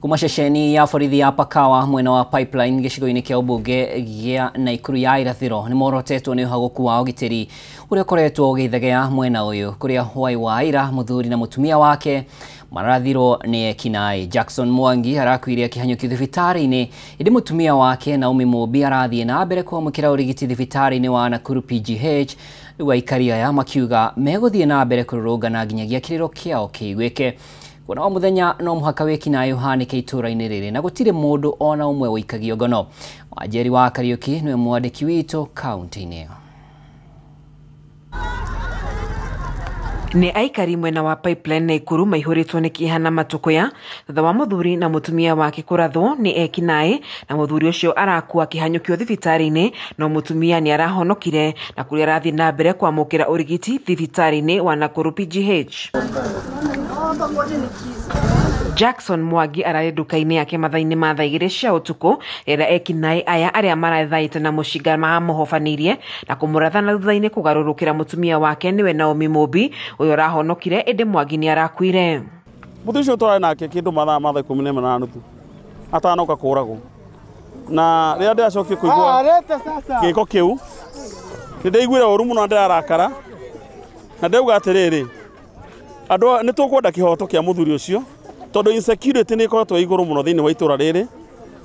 Kuma ceceni ya borithi ya Pakawa mwena wa Pipeline gĩcigo-inĩ kĩa ũmbunge gĩa Naikuru ya irathĩro nĩ morotetwo nĩ ũhagũku wa ũgitĩri ũrĩa ũkoretwo ũgĩthegea mwena ũyũ kũrĩa hwai wa ira mũthuri na mũtumia wake marathirwo nĩ ekinaĩ. Jackson Mwangi arakuire akĩhanyũkio thibitarĩ-inĩ ĩndĩ mũtumia wake Naomi Mumbi arathiĩ na mbere kwamũkĩra ũrigiti thibitarĩ-inĩ wa Nakuru PGH. Rĩu aikari aya makiuga megũthiĩ na mbere kũrũrũngana nginyagia kĩrĩro kĩao kĩiguĩke. Kuona o mũthenya no mũhaka wĩkinaĩ ũhanĩke itũũra-inĩ rĩrĩ na gũtirĩ mũndũ ona ũmwe ũikagio ngono. Wanjeri wa Kariuki nĩwe mwandĩki witũ kaunti-inĩ ĩyo. Nĩ aikari mwena wa Pipeline Naikuru maihũrĩtwo nĩ kĩeha na matũkũya thutha wa mũthuri na mũtumia wake kũrathwo nĩ ekinaĩ na mũthuri ũcio arakua akĩhanyũkio thibitarĩ-inĩ no mũtumia nĩ arahonokire na kũrĩa arathiĩ na mbere kwamũkĩra ũrigiti thibitarĩ-inĩ wa Nakuru PGH. Jackson Mwangi ararĩ nduka-inĩ yake mathaa-inĩ ma thaa 2 cia ũtukũ rĩrĩa ekinaĩ aya arĩa marathaĩte na mũcinga mamũhobanĩirie na kũmũratha na thutha-inĩ kũgarũrũkĩra mũtumia wake nĩwe Naomi Mumbi ũyũ ũrahonokire ĩndĩ Mwangi nĩ arakuire. Mũthuri ũcio twarĩ nake kĩndũ mathaa ma thaa 11 na nuthu atanoka kũragwo na rĩrĩa ndĩracokire kũigua gĩko kĩu nĩ ndaiguire ũru mũno na ndĩrarakara na ndauga atĩrĩrĩ andũ nĩ tũkwenda kĩhoto kĩa mũthuri ũcio tondũ insecurity nĩ ĩkoretwo igũrũ mũno thĩinĩ wa itũra rĩrĩ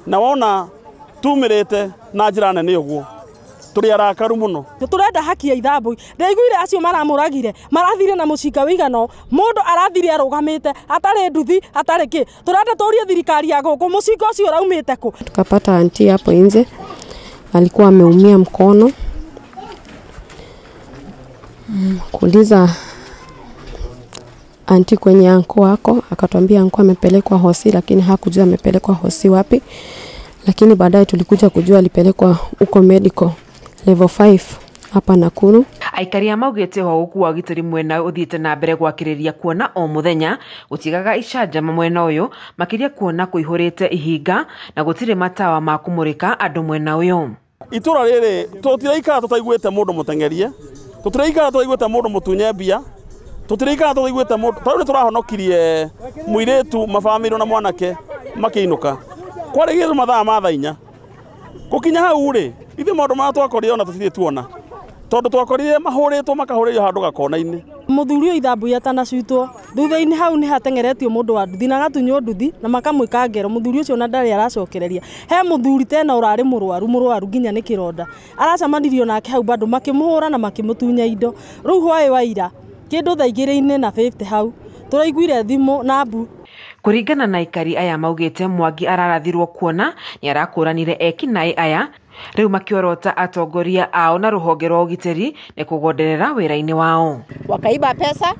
na wona tumĩrĩte na njĩra nene ũguo tũrĩ arakaru mũno. Tũrenda haki ya ithambu. Ndaiguire acio maramũragire marathire na mũcinga wĩigana mũndũ arathire arũgamĩte atarĩ nduthi atarĩ kĩ. Tũrenda tũrie thirikari ya gũkũ mũcinga ũcio ũraumĩte kũ. Tukapata anti hapo nje alikuwa ameumia mkono, kuuliza anti kwenye anko wako, akatwambia anko amepelekwa hosi, lakini hakujua amepelekwa hosi wapi, lakini baadaye tulikuja kujua alipelekwa huko medical level 5 hapa Nakuru. Aikari a maugĩte ũhagũku wa ũgitĩri mwena ũyũ ũthiĩte na mbere gwakĩrĩria kuona o mũthenya gũtigaga icanjama mwena ũyũ makĩria kuona kũihũrĩte ihinga na gũtirĩ matawa ma kũmũrĩka andũ mwena ũyũ. Itũra rĩrĩ tũtiraikara tũtaiguĩte mũndũ mũteng'erie, tũtiraikara tũtaiguĩte mũndũ mũtunye mbia, tũtiraikara tũtaiguĩte mũndũ. Tarĩu nĩ tũrahonokirie mũirĩtu mabamĩrĩ na mwanake makĩinũka kwarĩ gĩthũ mathaa ma thaa 4 gũkinya hau rĩ ithuĩ maũndũ marĩa twakorire ona tũtirĩ tuona tondũ twakorire mahũrĩtwo makahũrĩrio handũ gakona-inĩ. Mũthuri ũyũ ithambu atanacutwo thutha-inĩ hau nĩ hateng'eretio mũndũ wa nduthi na agatunywo nduthi na makamwĩka ngero. Mũthuri ũcio ona ndarĩ aracokereria. He mũthuri tena ũrarĩ mũrwaru nginya nĩ kĩronda aracemanirio nake hau bado makĩmũhũra na makĩmũtunya indo. Rĩu hwaĩ wa ira kĩndũ thaa 2:50 hau tũraiguire thimũ na mbu. Kũringana na aikari aya maugĩte Mwangi ararathirwo kuona nĩ arakũranire ekinaĩ aya rĩu makĩorota atongoria ao na rũhonge rwa ũgitĩri nĩ kũgonderera wĩra-inĩ wao. Wakaiba pesa,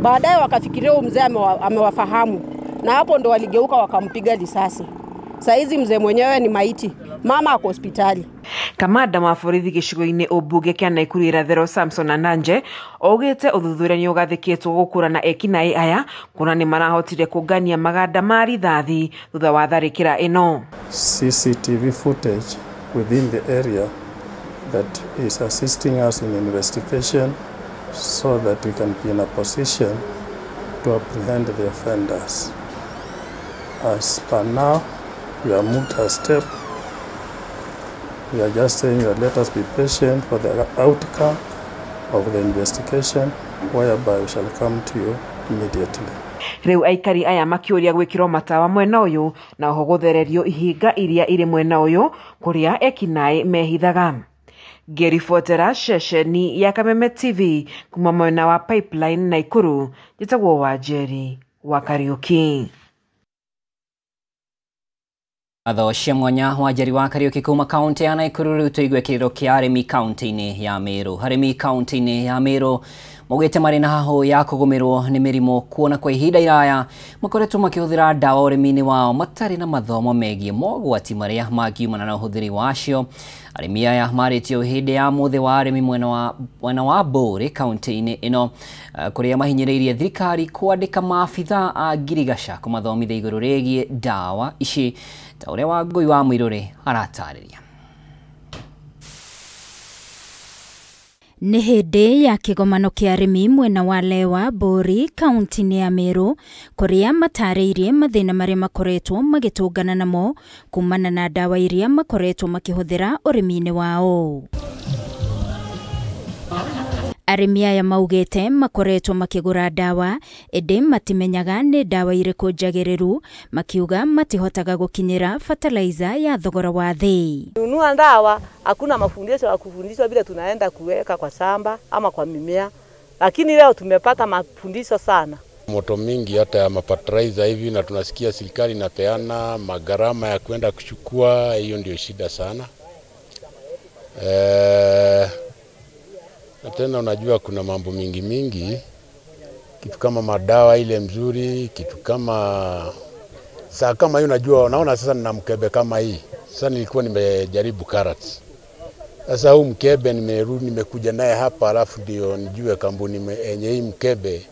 baadaye wakafikiria huyu mzee amewafahamu na hapo ndo waligeuka wakampiga risasi. Saizi mzee mwenyewe ni maiti, mama ako hospitali. Kamanda wa borithi gĩcigo-inĩ ũmbunge kĩa Naikuru irathĩro Samson Andanje augĩte ũthuthuria nĩ ũgathĩkĩtwo gũkũrana ekinaĩ aya kuona nĩ marahotire kũngania maganda ma rithathi thutha wa tharĩkĩra ĩno. CCTV footage within the area that is assisting us in investigation so that we can be in a position to apprehend the offenders. As per now, we have moved a step. We are just saying that let us be patient for the outcome of the investigation, whereby we shall come to you immediately. Rĩu aikari aya makĩũria gwĩkĩrwo matawa mwena ũyũ na oho gũthererio ihinga iria irĩ mwena ũyũ kũrĩa ekinaĩ mehithaga. Ngĩribotera ceceni ya Kameme TV kuma mwena wa Pipeline Naikuru, njĩtagwo Wanjeri wa Kariuki. Watho cia mwanya Wanjeri wa Kariuki kuma kaunti ya Naikuru. Rĩu tũigue kĩrĩro kĩa arĩmi kaunti-inĩ ya Meru. Arĩmi kaunti-inĩ ya Meru maugĩte marĩ na hahũ ya kũgũmĩrwo nĩ mĩrimũ kuona kwa ihinda iraya makoretwo makĩhũthĩra ndawa ũrĩmi-inĩ wao matarĩ na mathomo megiĩ mogwati marĩa mangiumana na ũhũthĩri wacio. Arĩmi aya marĩtio hĩndĩ ya mũthĩ wa arĩmi mwena wa Mbũrĩ kaunti-inĩ ĩno kũrĩa mahinyĩrĩirie thirikari kwandĩka maabitha a ngirigaca kũmathomithia igũrũ rĩgiĩ ndawa ici ta ũrĩa Wangũi wa Mũirũrĩ aratarĩria. Nĩ hĩndĩ ya kĩgomano kĩa arĩmi mwena wa Lewa Bũũri kaunti-inĩ ya Meru kũrĩa matarĩirie mathĩna marĩa makoretwo magĩtũngana namo kumana na ndawa iria makoretwo makĩhũthĩra ũrĩmi-inĩ wao. Arĩmi aya maugĩte makoretwo makĩgũra ndawa ĩndĩ matimenyaga nĩ ndawa irĩkũ njagĩrĩru, makiuga matihotaga gũkinyĩra fertilizer ya thogora wa thĩ. Nunua ndawa, hakuna mafundisho ya kufundishwa vile tunaenda kuweka kwa shamba ama kwa mimea, lakini leo tumepata mafundisho sana. Moto mingi hata ya mafertilizer hivi, na tunasikia serikali inapeana magharama ya kwenda kuchukua, hiyo ndio shida sana. Na tena unajua kuna mambo mingi mingi, kitu kama madawa ile mzuri, kitu kama saa kama hiyo, unajua unaona sasa nina mkebe kama hii. Sasa nilikuwa nimejaribu carrots. Sasa huu mkebe nimerudi nimekuja naye hapa, alafu ndio nijue kampuni yenye hii mkebe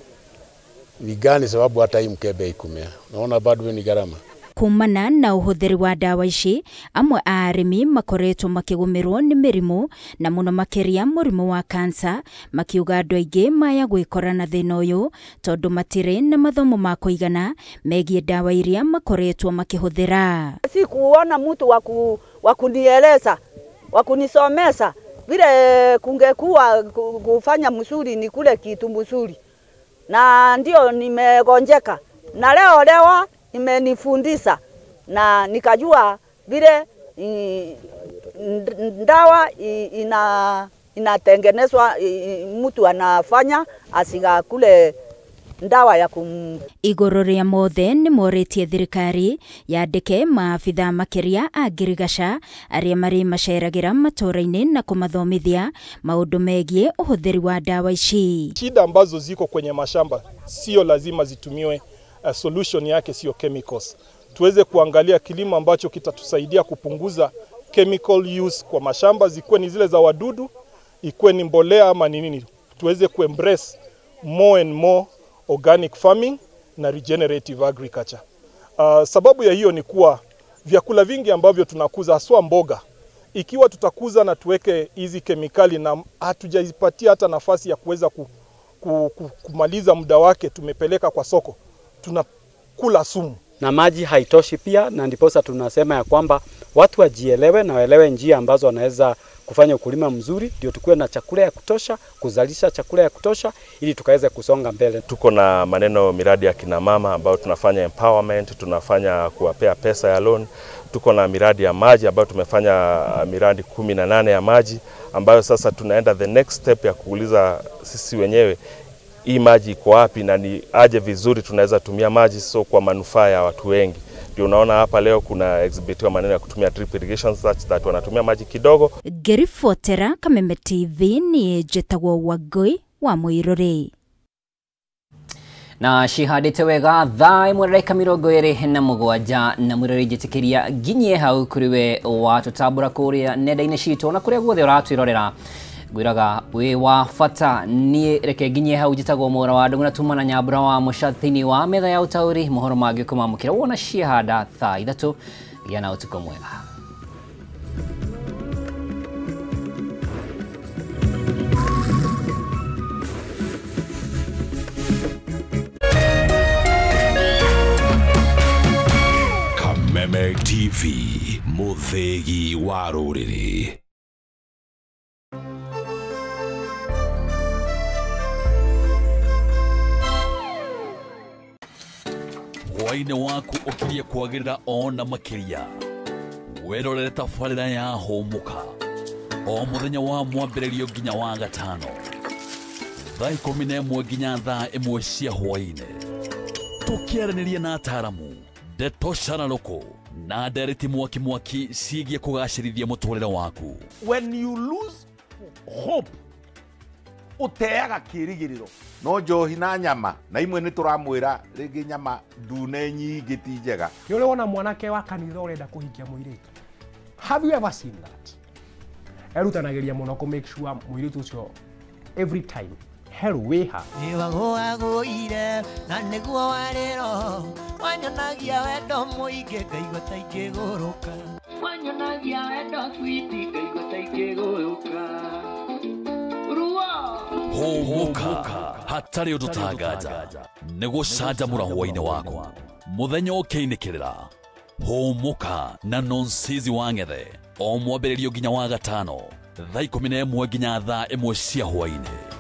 ni gani, sababu hata hii mkebe ikumea. Naona bado ni gharama. Kumana na ũhũthĩri wa ndawa ici, amwe a arĩmi makoretwo makĩgũmĩrwo nĩ mĩrimũ na mũno makĩria mũrimũ wa kansa, makiuga andũ aingĩ maya gwĩkora na thĩna ũyũ tondũ matirĩ na mathomo ma kũigana megiĩ ndawa iria makoretwo makĩhũthĩra. Si kuona mtu wa kunieleza, wa kunisomesa vile kungekuwa kufanya mzuri ni kule kitu mzuri, na ndio nimegonjeka na leo lewa imenifundisha na nikajua vile ndawa inatengenezwa, mtu anafanya asigakule ndawa ya kum. Igũrũ rĩa mothe nĩ morĩtie thirikari yandĩke maabithaa makĩria a ngirigaca arĩa marĩ maceragĩra matũũra-inĩ na kũmathomithia maũndũ megiĩ ũhũthĩri wa ndawa ici. Shida ambazo ziko kwenye mashamba sio lazima zitumiwe, solution yake sio chemicals. Tuweze kuangalia kilimo ambacho kitatusaidia kupunguza chemical use kwa mashamba, zikuwe ni zile za wadudu, ikuwe ni mbolea ama ni nini. Tuweze kuembrace more and more organic farming na regenerative agriculture. Sababu ya hiyo ni kuwa vyakula vingi ambavyo tunakuza haswa mboga, ikiwa tutakuza na tuweke hizi kemikali na hatujazipatia hata nafasi ya kuweza kumaliza muda wake, tumepeleka kwa soko, tunakula sumu. Na maji haitoshi pia, na ndiposa tunasema ya kwamba watu wajielewe na waelewe njia ambazo wanaweza kufanya ukulima mzuri, ndio tukue na chakula ya kutosha, kuzalisha chakula ya kutosha ili tukaweze kusonga mbele. Tuko na maneno miradi ya kina mama ambayo tunafanya empowerment, tunafanya kuwapea pesa ya loan. Tuko na miradi ya maji ambayo tumefanya miradi 18 ya maji ambayo sasa tunaenda the next step ya kuuliza sisi wenyewe hii maji iko wapi na ni aje vizuri tunaweza tumia maji so kwa manufaa ya watu wengi. Ndio unaona hapa leo kuna exhibit ya maneno ya kutumia drip irrigation such that wanatumia maji kidogo. Ngĩribotera Kameme TV ni njĩtagwo Wangũi wa Mũirũrĩ. Na cihandĩte wega thaa 1:27 na mwĩrori njĩtĩkĩria nginyie hau kũrĩ we watũtambũra kũrĩa nenda-inĩ citũ na kũrĩa guothe ũratwĩrorera. Ngwĩraga wĩ wa bata niĩ reke nginyie hau njĩtagwo Mwaura wa Ndung'u na tuma na Nyambura wa Mũca thĩinĩ wa metha ya ũtaũri mohoro mangĩ kũmamũkĩra wona ciahanda thaa 3. Gĩa na ũtukũ mwega. Kameme TV, mũthĩgi wa rũrĩrĩ. Hwaĩ-inĩ waku ũkirie kwagĩrĩra ona makĩria. Wĩrorere tabarĩra ya Hũmũka o mũthenya wa mwambĩrĩrio nginya wa gatano thaa 11 nginya thaa 1 cia hwaĩ-inĩ, tũkĩaranĩria na ataaramu, ndeto cararũkũ na ndereti mwaki mwaki ciĩgiĩ kũgacĩrithia mũtũrĩre waku. When you lose hope, uteaga kĩĩrĩgĩrĩro. No njohi na nyama na imwe nĩ tũramwĩra rĩngĩ nyama ndune nyingĩ ti njega. Nĩ ũrĩ wona mwanake wa kanitha ũrenda kũhikia mũirĩtu? Have you ever seen that? Erutanagĩria mũno kũ make sure mũirĩtu ũcio every time hello wĩha. Nĩwagũagũire na nĩguo warĩro wanyonagia wendo mũingĩ ngaigua ta ingĩgũrũka. Wanyonagia wendo switi ngaigua ta ingĩgũrũka. Ruo Hũmũka hatarĩ ũndũ tanganja nĩ gũcanjamũra hwainĩ waku mũthenya ũkĩinĩkĩrĩra. Hũmũka na Nonsizi wa Ng'ethe o mwambĩrĩrio nginya wa gatano thaa 11 nginya thaa 1 cia hwainĩ.